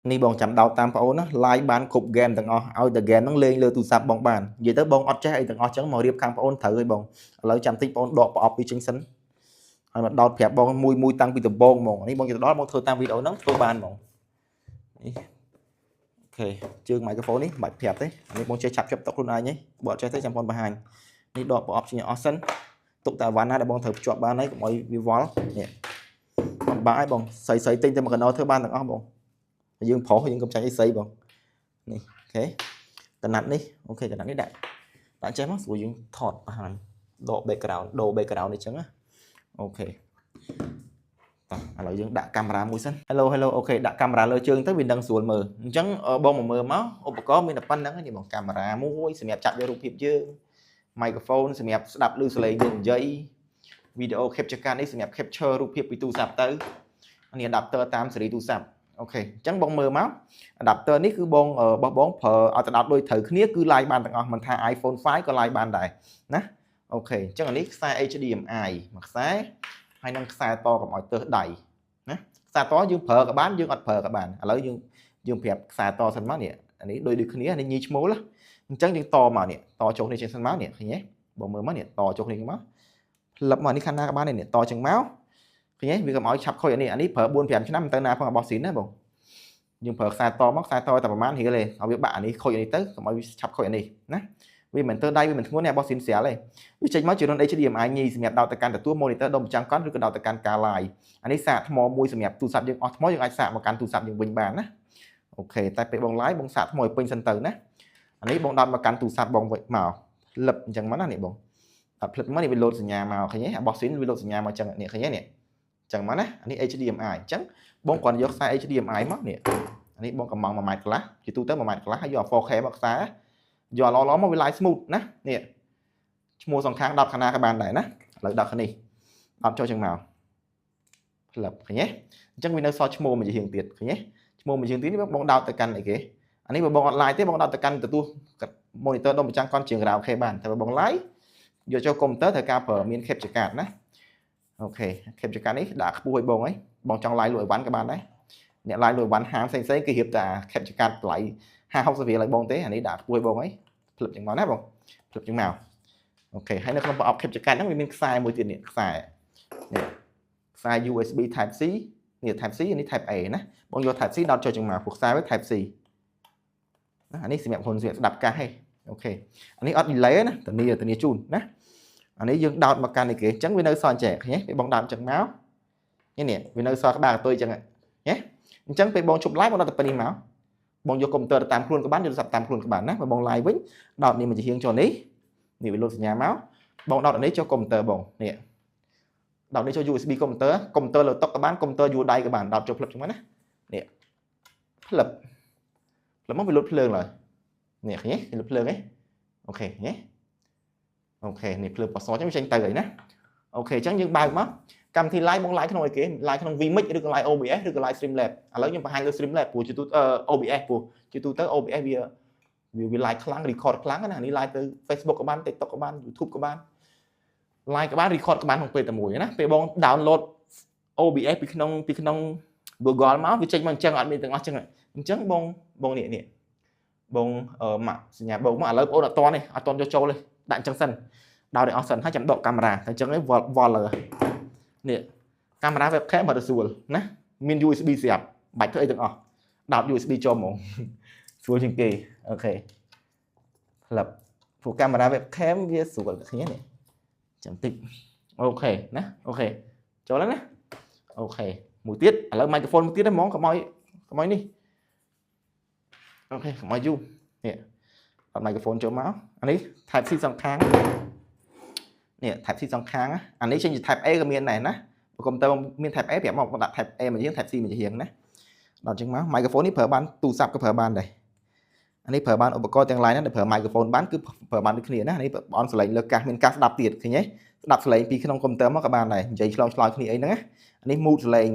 នេះបងចាំដោតតាមប្អូនណា live បានគ្រប់ game ទាំងអស់ឲ្យតែ game ហ្នឹងលេងលើទូរស័ព្ទបងបាននិយាយទៅបងអត់ចេះអីទាំងអស់ចឹងមករៀបខាងប្អូនត្រូវហើយបងឥឡូវចាំតិចបងដកប្រអប់វាចេញសិនហើយមកដោតប្រាប់បងមួយមួយតាំងពីដំបូងហ្មងនេះបងទៅដល់បងធ្វើតាមវីដេអូហ្នឹងធ្វើបានហ្មងនេះ OK ជើង microphone នេះមិនបាច់ប្រាប់ទេអានេះបងចេះចាប់ជប់តុកខ្លួនឯងហីបើអត់ចេះទេចាំបងបង្ហាញនេះដកប្រអប់ចេញអស់សិនទុកតែអីវ៉ាន់ណាដែលបងត្រូវភ្ជាប់បានហើយកុំឲ្យវាវល់នេះបំបាក់ឲ្យបងស្រីស្រីទិញតែមួយកណោធ្វើបានទាំងអស់បងយើងប្រុសយើងកុំចាញ់អីស្រីបងនេះ OK កណាត់នេះ OK កណាត់នេះដាក់ដាក់ចេះមកស្រួលយើងថតបង្ហាញដក background ដូរ background នេះចឹងណា OK តោះឥឡូវយើងដាក់កាមេរ៉ាមួយសិន Hello Hello OK ដាក់កាមេរ៉ាលើជើងទៅវាដឹងស្រួលមើលអញ្ចឹងបងមកមើលមកឧបករណ៍មានតែប៉ុណ្្នឹងនេះបងកាមេរ៉ាមួយសម្រាប់ចាប់យករូបភាពយើង microphone សម្រាប់ស្ដាប់ឮសំឡេងយើងនិយាយ video capture card នេះសម្រាប់ capture រូបភាពពីទូរស័ព្ទទៅនេះ adapter តាមស៊េរីទូរស័ព្ទ OK អញ្ចឹងបងមើលមក adapter នេះគឺបងបោះបងប្រើឲ្យទៅដល់ដូចត្រូវគ្នាគឺ live បានទាំងអស់មិនថា iPhone 5ក៏ live បានដែរណា OK អញ្ចឹងអានេះខ្សែ HDMI មួយខ្សែហើយនឹងខ្សែតកុំឲ្យទើសដៃណាខ្សែតយើងប្រើក៏បានយើងអត់ប្រើក៏បានឥឡូវយើងយើងប្រាប់ខ្សែតសិនមកនេះអានេះដូចដូចគ្នានេះញីឈ្មោលអញ្ចឹងយើងតមកនេះតចូលនេះជាងសិនមកនេះឃើញទេបងមើលមកនេះតចូលនេះមកផ្លឹបមកនេះខាងណាក៏បាននេះតចឹងមកឃើញទេវាកុំឲ្យឆាប់ខូចអានេះអានេះប្រើ4 5ឆ្នាំទៅណាផងរបស់ស៊ីនណាបងយើងប្រើខ្សែតមកខ្សែតតែប្រហែលរៀលទេឲ្យវាបាក់អានេះខូចអានេះទៅកុំឲ្យវាឆាប់ខូចអានេះណាវាមិនទៅដៃវាមិនធ្ងន់ទេរបស់ស៊ីនស្រាលទេវាចេញមកជារន្ធ HDMI ញីសម្រាប់ដោតទៅកាន់ទទួល monitor ដុំប្រចាំកង់ឬក៏ដោតទៅកាន់ការ live អានេះសាកថ្មមួយសម្រាប់ទូរស័ព្ទយើងអស់ថ្មយើងអាចសាកមកកាន់ទូរស័ព្ទយើងវិញបានណា OK តែពេលបង live បងសាកថ្មឲ្យពេញសិនទៅណាអានេះបងដោតមកកាន់ទូរស័ព្ទបងវិញមកផ្លឹបអញ្ចឹងមកណានេះបងដល់ផ្លឹបមកនេះវាលោតសញ្ញាមកឃើញទេអាបោះស៊ីនវាលោតសញ្ញាមកអញ្ចឹងនេះឃើញទេនេះអញ្ចឹងមកណាអានេះ HDMI អញ្ចឹងបងគ្រាន់យកខ្សែ HDMI មកនេះអានេះបងកំង1ម៉ែត្រកន្លះជាទូទៅ1ម៉ែត្រកន្លះហើយយក 4K មកខ្សែយកល្អល្អមកវា live smooth ណានេះឈ្មោះសងខាង10ខាងណាក៏បានដែរណាឥឡូវ10ខាងនេះ10ចូលចឹងមកផ្លឹបឃើញទេអញ្ចឹងវានៅសល់ឈ្មោះមួយជាងទៀតឃើញទេឈ្មោះមួយជាងទៀតនេះបងដោតទៅកាន់អីគេអានេះបើបងអត់ live ទេបងដោតទៅកាន់ទទួល monitor ដុំប្រចាំកង់ជាង karaoke បានតែបើបង live យកចូលកុំព្យូទ័រត្រូវការប្រើមាន capture card ណា OK capture card នេះដាក់ខ្ពស់ឲ្យបងហីបងចង់ live លក់អីវ៉ាន់ក៏បានដែរអ្នក live លក់អីវ៉ាន់ហាងផ្សេងផ្សេងគេរៀបតែ capture card តម្លៃ50 60រៀលឲ្យបងទេអានេះដាក់ខ្ពស់ឲ្យបងហីផ្លឹបចឹងមកណាបងផ្លឹបចឹងមក OK ហើយនៅក្នុងប្រអប់ capture card ហ្នឹងវាមានខ្សែមួយទៀតនេះខ្សែនេះខ្សែ USB Type C នេះ Type C នេះ Type A ណាបងយក Type C ដោតចូលចឹងមកព្រោះខ្សែវា Type C ណាអានេះសម្រាប់ហ៊ុនសម្រាប់ស្ដាប់កាសហេ OK អានេះអត់ delay ណាធានាធានាជូនណាអានេះយើងដោតមកកាន់នេះគេអញ្ចឹងវានៅសល់ចែកឃើញទេពេលបងដោតអញ្ចឹងមកនេះនេះវានៅសល់ក្បាលកតុយអញ្ចឹងណាអញ្ចឹងពេលបងជប់ live បងដោតតែប៉ុណ្នេះមកបងយកកុំព្យូទ័រទៅតាមខ្លួនក៏បានយកទូរស័ព្ទតាមខ្លួនក៏បានណាបើបង live វិញដោតនេះមកជាហៀងចូលនេះនេះវាលោតសញ្ញាមកបងដោតអានេះចូលកុំព្យូទ័របងនេះដោតនេះចូល USB កុំព្យូទ័រកុំព្យូទ័រលើតុក៏បានកុំព្យូទ័រយួរដៃក៏បានដោតចូលផ្លឹបចឹងមកណានេះផ្លឹបផ្លឹបមកវាលោតភ្លើងឡើយនេះឃើញទេលោតភ្លើងទេ OK នេះ OK នេះភ្លើងពណ៌សចឹងវាចេញទៅហើយណា OK អញ្ចឹងយើងបើកមកកម្មវិធី live បង live ក្នុងអីគេ live ក្នុង vMix ឬក៏ live OBS ឬក៏ live Streamlabs ឥឡូវខ្ញុំបង្ហាញលើ Streamlabs ព្រោះជាទូ OBS ព្រោះជាទូទៅ OBS វាវា live ខ្លាំង record ខ្លាំងណានេះ live ទៅ Facebook ក៏បាន TikTok ក៏បាន YouTube ក៏បាន live ក៏បាន record ក៏បានក្នុងពេលតែមួយណាពេលបង download OBS ពីក្នុង Google មកវាចេញមកអញ្ចឹងអត់មានទាំងអស់អញ្ចឹងអញ្ចឹងបងបងនេះនេះបងម៉ាក់សញ្ញាបូកមកឥឡូវបងអត់តនេះអត់តយកចូលទេដាក់អញ្ចឹងសិនដោតឲ្យអស់សិនហើយចាំដកកាមេរ៉ាតែអញ្ចឹងឯងវល់វល់លើនេះកាមេរ៉ា webcam មកទៅស្រួលណាមាន USB ស្រាប់បាច់ធ្វើអីទាំងអស់ដោត USB ចូលហ្មងស្រួលជាងគេ OK ផ្លឹបព្រោះកាមេរ៉ា webcam វាស្រួលគ្នានេះចាំតិច OK ណា OK ចូលហើយណា OK មួយទៀតឥឡូវ microphone មួយទៀតហ្មងកុំឲ្យកុំឲ្យនេះ OK កុំឲ្យយូរនេះអត់ microphone ចូលមកអានេះ Type C សងខាងនេះ Type C សងខាងអានេះចេញជា Type A ក៏មានដែរណាបើកុំព្យូទ័រមាន Type A ប្រាប់មកដាក់ Type A មួយជាង Type C មួយជាងណាដល់ចឹងមក microphone នេះប្រើបានទូរស័ព្ទក៏ប្រើបានដែរអានេះប្រើបានឧបករណ៍ទាំងឡាយណាដែលប្រើ microphone បានគឺប្រើបានដូចគ្នាណានេះបងសលេងលើកាសមានកាសស្ដាប់ទៀតឃើញទេស្ដាប់សលេងពីក្នុងកុំព្យូទ័រមកក៏បានដែរនិយាយឆ្លងឆ្លើយគ្នាអីហ្នឹងណាអានេះ mute សលេង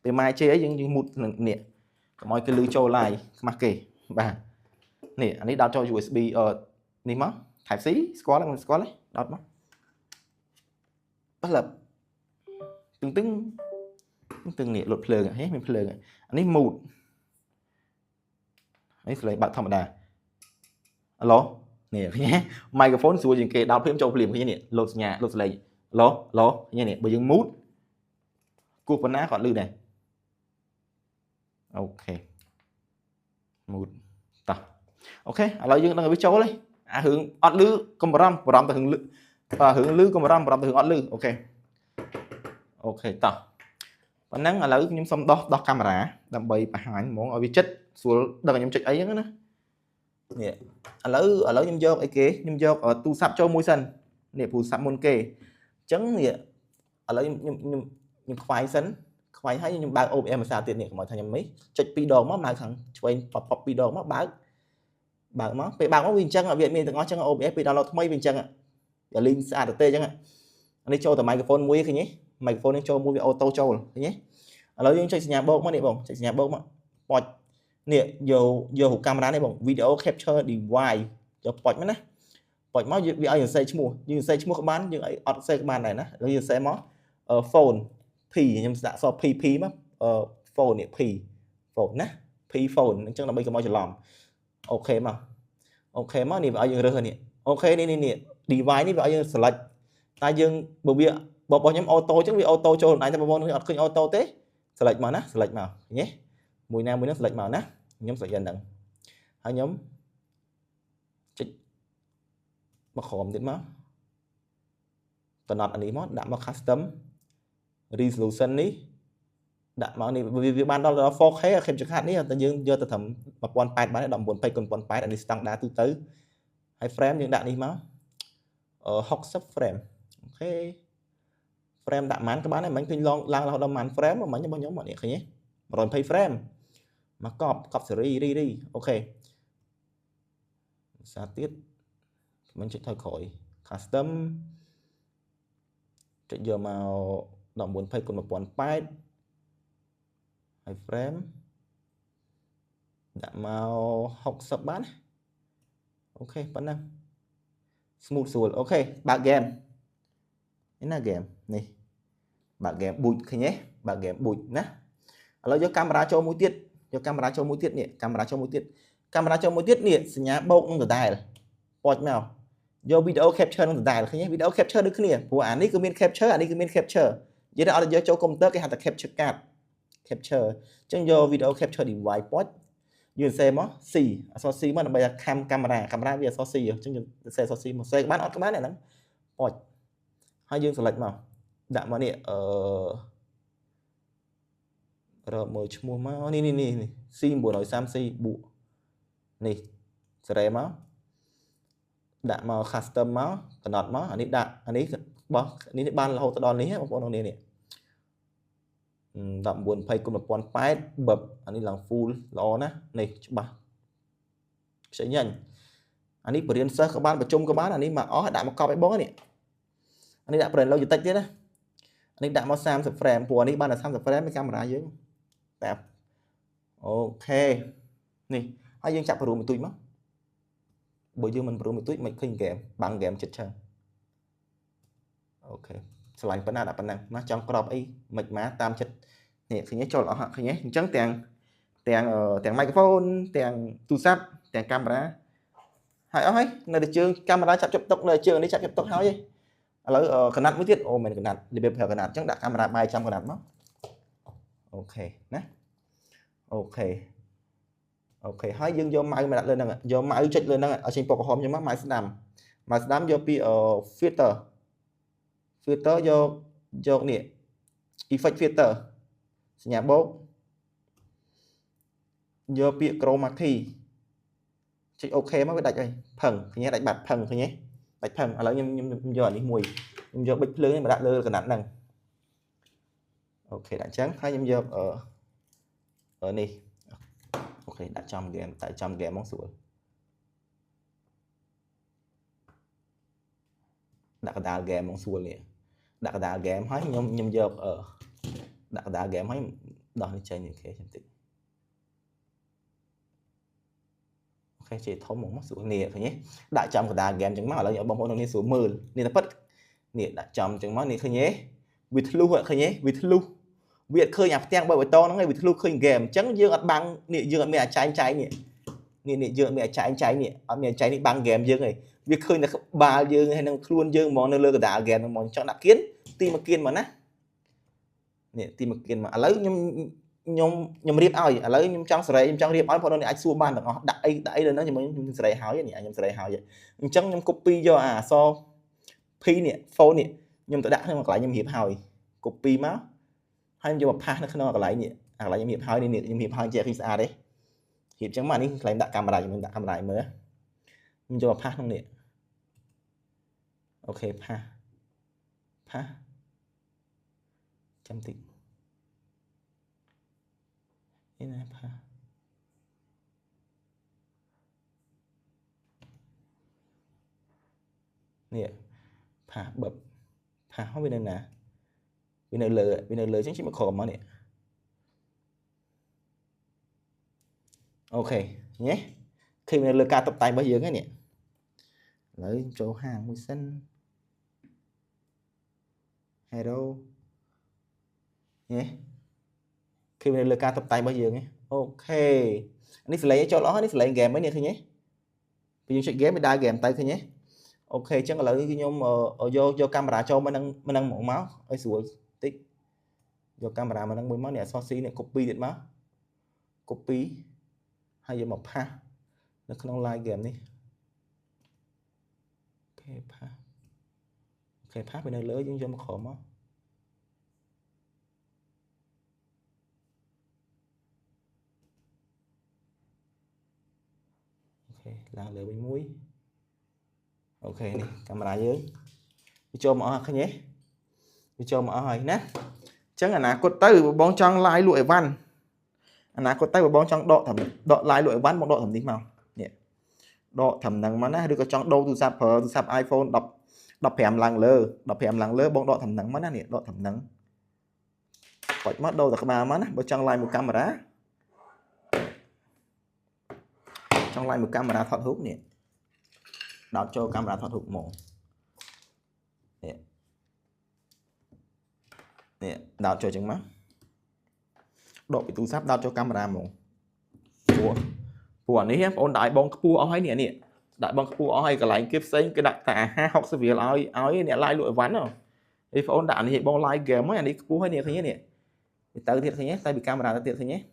ពេលម៉ែជេរអីយើងយើង mute នេះកុំឲ្យគេលឺចូល live ខ្មាស់គេបាទនេះអានេះដោតចូល USB អឺនេះមក Type C ស្គាល់ទេស្គាល់ទេដោតមកផ្លឹបទឹងទឹងទឹងនេះលុតភ្លើងហេមានភ្លើងអានេះ mute នេះសលេងបើកធម្មតាអាឡូនេះឃើញទេ microphone ស្រួលជាងគេដោតភ្លាមចូលភ្លាមឃើញនេះលោតសញ្ញាលោតសលេងអាឡូអាឡូឃើញនេះបើយើង mute គោះប៉ុណ្ណាក៏អត់លឺដែរ OK mute តោះ OK ឥឡូវយើងដឹងឲ្យវាចូលហើយអារឿងអត់លឺកុំបារម្ភបារម្ភតែរឿងលឺបាទរឿងលឺកុំបារម្ភបារម្ភតែរឿងអត់លឺ OK OK តោះប៉ុណ្ណឹងឥឡូវខ្ញុំសុំដោះកាមេរ៉ាដើម្បីបង្ហាញហ្មងឲ្យវាចិត្តស្រួលដឹងខ្ញុំចុចអីហ្នឹងណានេះឥឡូវខ្ញុំយកអីគេខ្ញុំយកទូរស័ព្ទចូលមួយសិននេះទូរស័ព្ទមុនគេអញ្ចឹងនេះឥឡូវខ្ញុំខ្វាយសិនខ្វាយហើយខ្ញុំបើក OBS ភាសាទៀតនេះកុំឲ្យថាខ្ញុំនេះចុចពីរដងមកមកខាងឆ្វេងប៉បពីរដងមកបើកបើកមកពេលបើកមកវាអញ្ចឹងវាមានទាំងអស់អញ្ចឹង OBS ពេល download ថ្មីវាអញ្ចឹងវាលីងស្អាតទៅទេអញ្ចឹងអានេះចូលតែ microphone មួយឃើញទេ microphone នេះចូលមួយវា auto ចូលឃើញទេឥឡូវយើងចុចសញ្ញាបូកមកនេះបងចុចសញ្ញាបូកមកប៉ុចនេះយកយករូបកាមេរ៉ានេះបង video capture device យកប៉ុចមកណាប៉ុចមកវាឲ្យយើងសេឈ្មោះយើងសេឈ្មោះក៏បានយើងឲ្យអត់សេក៏បានដែរណាឥឡូវយើងសេមក phone P ខ្ញុំដាក់អក្សរ P P មក phone នេះ P phone ណា P phone អញ្ចឹងដើម្បីកុំឲ្យច្រឡំ OK មក OK មកនេះវាឲ្យយើងរើសនេះ OK នេះនេះនេះ device នេះវាឲ្យយើង select តែយើងបើវាបើរបស់ខ្ញុំ auto អញ្ចឹងវា auto ចូលខ្លួនឯងតែបងប្អូនអត់ឃើញ auto ទេ select មកណា select មកឃើញទេមួយណាមួយហ្នឹង select មកណាខ្ញុំ select យ៉ាងហ្នឹងហើយខ្ញុំចុចមកក្រោមទៀតមកកំណត់អានេះមកដាក់មក custom resolution នេះដាក់មកនេះវាបានដល់ 4K capture card នេះតែយើងយកទៅត្រឹម1080បាន1920គុណ1080អានេះ standard ទូទៅហើយ frame យើងដាក់នេះមក60 frame OK frame ដាក់ប៉ុន្មានក៏បានដែរមិញឃើញឡងឡើងរហូតដល់ប៉ុន្មាន frame មិញរបស់ខ្ញុំនេះឃើញទេ120 frame មកកប់កប់សេរីរីរី OK សាទៀតមិញចុចថយក្រោយ custom ចុចយកមក1920គុណ1080ហើយ frame ដាក់មក60បាន OK ប៉ុណ្ណឹង smooth ស្រួល OK បើក game នេះណា game នេះបើក game ប៊ូចឃើញទេបើក game ប៊ូចណាឥឡូវយកកាមេរ៉ាចូលមួយទៀតយកកាមេរ៉ាចូលមួយទៀតនេះកាមេរ៉ាចូលមួយទៀតកាមេរ៉ាចូលមួយទៀតនេះសញ្ញាបូកនឹងដដែលប៉ុចមកយក video capture នឹងដដែលឃើញទេ video capture ដូចគ្នាព្រោះអានេះគឺមាន capture អានេះគឺមាន capture និយាយទៅអត់យកចូលកុំព្យូទ័រគេហៅថា capture card capture អញ្ចឹងយក video capture device ប៉ុចយើងសេមក C អក្សរ C មកដើម្បីថាខំកាមេរ៉ាកាមេរ៉ាវាអក្សរ C អញ្ចឹងយើងសេអក្សរ C មកសេក៏បានអត់ក៏បានហ្នឹងប៉ុចហើយយើង select មកដាក់មកនេះអឺរកមើលឈ្មោះមកនេះនេះនេះ C 930 C បួកនេះសេរីមកដាក់មក custom មកកំណត់មកអានេះដាក់អានេះបោះនេះបានរហូតដល់នេះបងប្អូននេះ1920គុណ1080បឹបអានេះឡើង full ល្អណាស់នេះច្បាស់ខ្ចីញ៉ាញ់អានេះបរៀនសិស្សក៏បានប្រជុំក៏បានអានេះមកអស់ដាក់មកកប់ឲ្យបងនេះអានេះដាក់ប្រេន Logitech ទៀតណាអានេះដាក់មក30 frame ព្រោះអានេះបានតែ30 frame នៃកាមេរ៉ាយើងតែ OK នេះហើយយើងចាប់ប្រូមួយទូចមកបើយើងមិនប្រូមួយទូចមិនឃើញហ្គេមបាំងហ្គេមចិត្តឆឹង OK ឆ្លាញ់ប៉ុណ្ណាដាក់ប៉ុណ្ណឹងណាចង់ក្របអីមិនមកតាមចិត្តនេះឃើញទេចូលអស់ឃើញទេអញ្ចឹងទាំង microphone ទាំងទូរស័ព្ទទាំងកាមេរ៉ាហើយអស់ហើយនៅតែជើងកាមេរ៉ាចាប់ជប់ទុកនៅជើងនេះចាប់ជប់ទុកហើយឥឡូវកណាត់មួយទៀតអូមិនកណាត់របៀបប្រើកណាត់អញ្ចឹងដាក់កាមេរ៉ាបែរចំកណាត់មក OK ណា OK OK ហើយយើងយក mouse មកដាក់លើហ្នឹងយក mouse ចុចលើហ្នឹងឲ្យចេញពណ៌ក្រហមអញ្ចឹងមក mouse ស្ដាំ mouse ស្ដាំយកពី filter filter យកយកនេះ effect filter សញ្ញាបូកយកពាក្យ chroma key ចុច OK មកវាដាច់ហើយផឹងឃើញទេដាច់បាត់ផឹងឃើញទេដាច់ផឹងឥឡូវខ្ញុំយកអានេះមួយខ្ញុំយកប៊ិចភ្លើងនេះមកដាក់លើកណាត់ហ្នឹង OK ដាក់អញ្ចឹងហើយខ្ញុំយកអឺនេះ OK ដាក់ចំហ្គេមតែចំហ្គេមមកស្រួលដាក់កដាលហ្គេមមកស្រួលនេះដាក់កដាលហ្គេមហើយខ្ញុំយកអឺដាក់កដាលហ្គេមហើយដោះនេះចេញ OK ខ្ញុំតិច OK ជាធំហ្មងមកស្រួលនេះឃើញទេដាក់ចំកដាលហ្គេមអញ្ចឹងមកឥឡូវឲ្យបងប្អូននេះស្រួលមើលនេះតែពិតនេះដាក់ចំអញ្ចឹងមកនេះឃើញទេវាធ្លុះឃើញទេវាធ្លុះវាអត់ឃើញអាផ្ទាំងបើបៃតងហ្នឹងឯងវាធ្លុះឃើញហ្គេមអញ្ចឹងយើងអត់បាំងនេះយើងអត់មានអាចែងចែងនេះ នេះនេះយើងមានអាចែងចែងនេះអត់មានអាចែងនេះបាំងហ្គេមយើងឯងវាឃើញតែក្បាលយើងហើយនឹងខ្លួនយើងហ្មងនៅលើកដាលហ្គេមហ្នឹងហ្មងចង់ដាក់គៀនទីមកគៀនមកណានេះទីមកគៀនមកឥឡូវខ្ញុំខ្ញុំខ្ញុំរៀបឲ្យឥឡូវខ្ញុំចង់សេរីខ្ញុំចង់រៀបឲ្យបងប្អូនអាចសួរបានទាំងអស់ដាក់អីដាក់អីលើហ្នឹងជាមួយខ្ញុំសេរីហើយនេះខ្ញុំសេរីហើយអញ្ចឹងខ្ញុំ copy យកអាអក្សរ P នេះ phone នេះខ្ញុំទៅដាក់ក្នុងកន្លែងខ្ញុំរៀបហើយ copy មកហើយខ្ញុំយកមក paste នៅក្នុងកន្លែងនេះអាកន្លែងខ្ញុំរៀបហើយនេះខ្ញុំរៀបហើយចេះឃើញស្អាតទេរៀបចឹងមកនេះកន្លែងដាក់កាមេរ៉ាខ្ញុំដាក់កាមេរ៉ាឲ្យមើលខ្ញុំយកមក paste ក្នុងនេះ OK paste paste ចាំតិចនេះណា paste នេះ paste បឹប paste ហ្នឹងវានៅណាវានៅលើវានៅលើចឹងជិះមកក្រោមមកនេះ OK ញ៉េឃើញនៅលើការតុបតែងរបស់យើងហ្នឹងនេះឥឡូវចូលហាងមួយសិន Hero ញ៉េឃើញនៅលើការតុបតែងរបស់យើងហ្នឹង OK នេះសលេងចូលអស់នេះសលេងហ្គេមហ្នឹងនេះឃើញទេពេលយើងចុចហ្គេមវាដើរហ្គេមទៅឃើញទេ OK អញ្ចឹងឥឡូវខ្ញុំយកយកកាមេរ៉ាចូលមកនឹងមកនឹងហ្មងមកឲ្យស្រួលតិចយកកាមេរ៉ាមកនឹងមួយមកនេះអក្សរ C នេះ copy ទៀតមក copy ហើយយកមក paste នៅក្នុង live game នេះ OK paste OK paste ไปនៅលើយើងយកមកក្រោមមក OK ឡើងលើវិញមួយ OK នេះកាមេរ៉ាយើងវាចូលមកអស់ឃើញទេវាចូលមកអស់ហើយណាអញ្ចឹងអនាគតទៅបងចង់ live លក់អីវ៉ាន់អនាគតទៅបើបងចង់ដកត្រឹមដក live លក់អីវ៉ាន់បងដកត្រឹមនេះមកនេះដកត្រឹមហ្នឹងមកណាឬក៏ចង់ដូរទូរស័ព្ទប្រើទូរស័ព្ទ iPhone 10 15ឡើងលើ15ឡើងលើបងដកត្រឹមហ្នឹងមកណានេះដកត្រឹមហ្នឹងបាច់មកដូរតែក្បាលមកណាបើចង់ live មួយកាមេរ៉ាចង់ live មួយកាមេរ៉ាថតរូបនេះដោតចូលកាមេរ៉ាថតរូបហ្មងនេះនេះដោតចូលចឹងមកដកពីទូរស័ព្ទដោតចូលកាមេរ៉ាហ្មងព្រោះព្រោះអានេះបងអូនដាក់ឲ្យបងខ្ពស់អស់ហើយនេះនេះដាក់បងខ្ពស់អស់ហើយកន្លែងគេផ្សេងគេដាក់តែ50 60រៀលឲ្យឲ្យអ្នក live លក់អីវ៉ាន់ហ៎អីបងអូនដាក់អានេះឲ្យបង live game ហើយអានេះខ្ពស់ហើយនេះឃើញទេនេះទៅទៀតឃើញទេតែពីកាមេរ៉ាទៅទៀតឃើញទេ